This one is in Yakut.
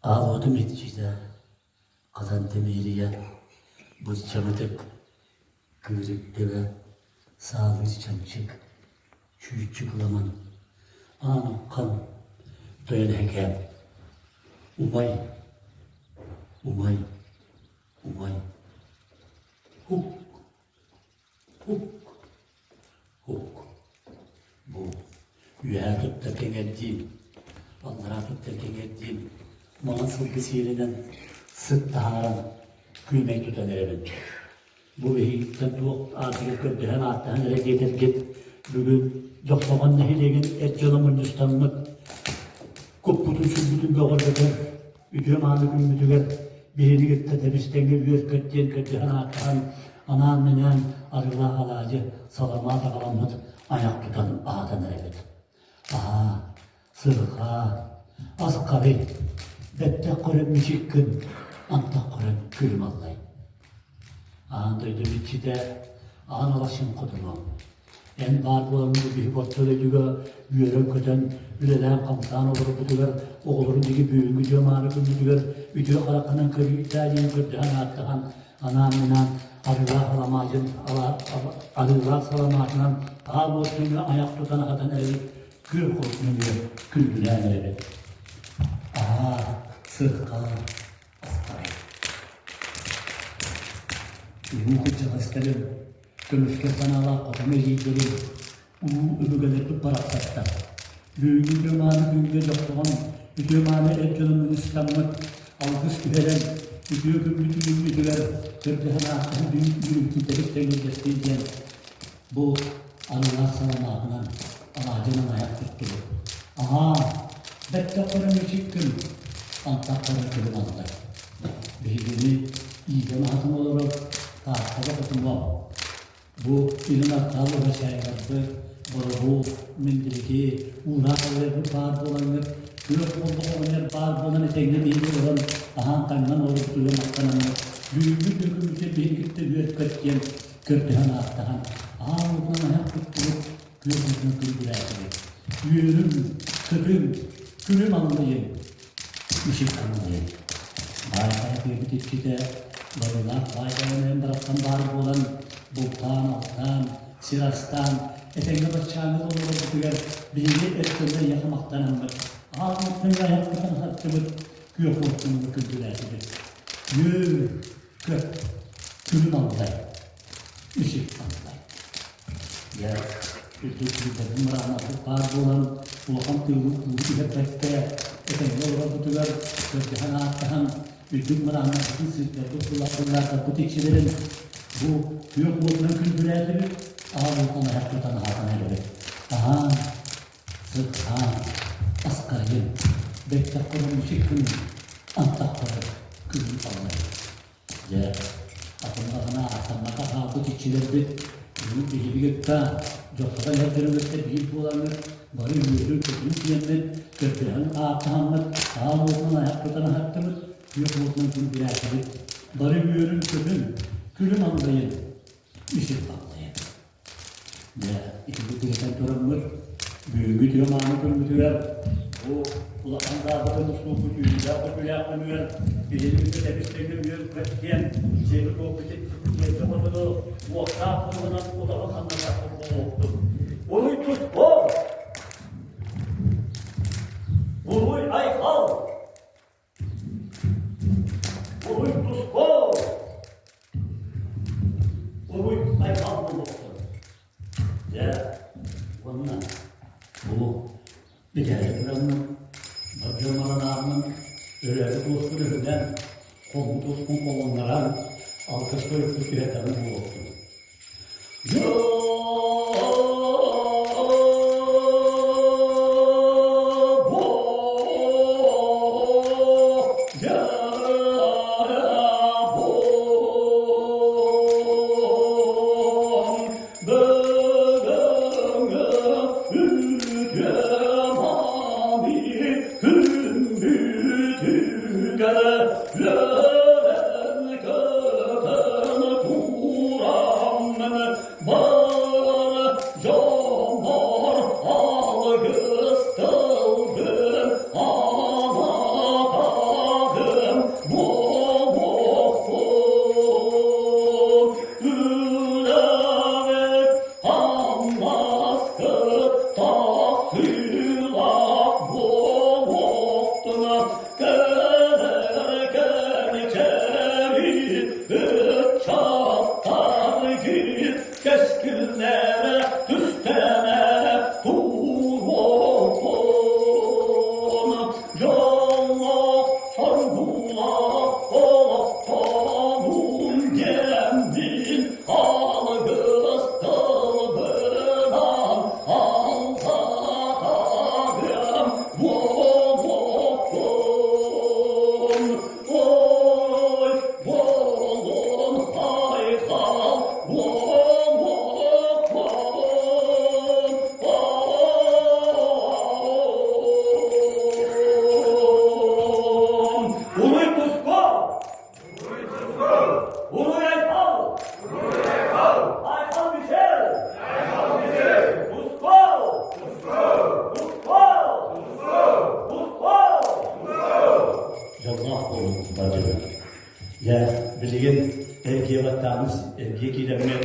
Аал уотум иччитэ Хатан Тэмиэрийэ Быччабытык Кыырык төбө Саалыыр чанчык Чүүччүк ламан Аан Уххан Тойон эһэкээм Умай Умай Умай Һук Һук Һук Бу үөһээ туттар кэҥэрдиин, аллараа туттар кэҥэрдиин маҥан сылгы сиэлинэн сыт таһааран күөмэй тутан эрэбин. Бу биһигиттэн туох аатыгар көрдөһөн ааттаһан эрэ диэтэргит, бүгүн Дьохсоҕон нэһилиэгин эр дьоно мунньустаммыт куппутун-сүрбүтүн бөҕөргөтөн үтүө мааны күммүтүгэр биһиги кытта тэбис-тэҥҥэ үөр-көт диэн көрдөһөн ааттаһан анаан-минээн арыылаах алаадьы саламаат аҕаламмыт айах тутан аһатан эрэбит. Аһаа, сырҕаа, асхарый, бэттэх көрөн мичик гын, антах көрөн күлүм аллай. Аан дойду иччитэ аан алашын хотунуом. Эн баар буоламмыт биһи орто дойдуга үөрэн-көтөн, үлэлээн-хамсаан олорбутугар, оҕолорун диги бүгүҥҥү дьон мааны күммүтүгэр үтүө хараххынан көрүүтээ диэн көрдөһөн ааттаһан, анаан-минаан арыылаах аламаадьын арыылаах саламаатынан аал уот нөҥүө айах тутан аһатан эрэбит, күөх от нөҥүө күндүлээн эрэбит. Аа, сырхаа, астарай. Улуу кырдьаҕастарым, көмүскэл санаалаах хотон эдьиийдэрим, улуу өбүгэлэрбит барахсаттар. Бүгүҥҥү үтүө-мааны күҥҥэ дьохсоҕон, үтүө-мааны эр дьонум ыстаммыт, алгыс түһэрэн, үтүө күммүт үүммүтүгэр көрдөһөн ааттаһан үүрүүтүн тэбис тэҥнэстин диэн бу арыылаах саламаатынан алаадьынан айах туттубут. Аһаа, бэртэх көрөн мичик күн, антах көрөн күлүм аллай. Биһигини иитэн аһатан олорор Тааттаҕа хотуно. Бу илин арҕаа уһачаайыларбыт, Боробул, Миндилики, Уураах аллайбыт баар буолаҥҥыт, күөх боллох оҕонньор баар буолан этэҥҥэ биһиги олорон аһаан-таҥнан олорбутугар махтанаммыт, бүгүҥҥү күҥҥүтэ биһигиттэн үөркөт диэн көрдөһөн ааттаһан, аал уотунан айах туттубут, күөх уотунан күндүлээтибит. Үөрүҥ, көтүҥ, күлүм аллайыҥ, Ишик аллайыҥ. Баай хайа иччитэ барылаах баай байанайын барахсан баар буолан, бултаан-алтаан, сир астаан, этэҥҥэ баччааҥҥы олорорбутугар биһиги эр дьоно эйиэхэ махтанаммыт, аал уотунан айахпытын аһаттыбыт, күөх уотунан күндүлээтибит. Үөр, көт, күлүм аллай. Ишик аллай. Дьэ, үрдүк сирдэрин мырааннарбыт баар буолан, улахан тыылы уу түһэрбэккэ, этэҥҥэ олорорбутугар көрдөһөн ааттаһан, үрдүк мырааннарбытын сирдэрбит былааттарбыт иччилэрин бу күөх уотунан күндүлээтибит, аал уотунан айах тутан аһатан эрэбит. Аһаан, сытаан, аскайын, бэттэххэ мичик гынын, антаххара күлүм аллай. Дьэ, атыннаҕына ааттамматах хаалбыт иччилэрбит бүгүн биһиги кытта дьохсоҕо иһэр дьону кытта биир буоламмыт, бары үөрүү-көтүү тиийэммит, көрдөһөн ааттаһаммыт, аал уотунан айах тутан аһаттыбыт, күөх уотунан күндүлээтибит. Бары үөрүн-көтүн, күлүм аллайын, үсүр аллайын. Дьэ, ити курдук этэн тураммыт, бүгүҥҥү үтүө мааны күммүтүгэр бу улахан даабатын устууппут үөрүүлээх көтүүлээх күнүгэр биһиги кытта тэбис-тэҥҥэ үөр-көт диэн дьиэбит-уоппут дьиэбит хотуну уохтаах куруһунан утаҕы ханнатахпыт буолуохтун. Уруй туску! Уруй айхал! Уруй туску! Уруй айхал буолуохтун! Дьэ, уонна бу бүтээри тураммын, бар дьоммор анааммын, өрөөбүт уоспун өһүнэн, хоммут уоспун холуннаран, алгыс тойукпут түһэрдэҕим буолуохтун. Кэскил, кэскиллэрэ түстэнэрэ туруохтун. Дьоллоох, соргулаах олохтонун диэммин алгыс тылбынан алҕатарым буолуохтун. Ой, буолун айхал, буолуохтун. Уруй туску! Уруй айхал! Айхал Мишел! Туску! Туску! Туску! Дьоллоох буолуҥ, бардыбыт. Дьэ, билигин эргиэ баттаамыс, эргиэ киирэммит.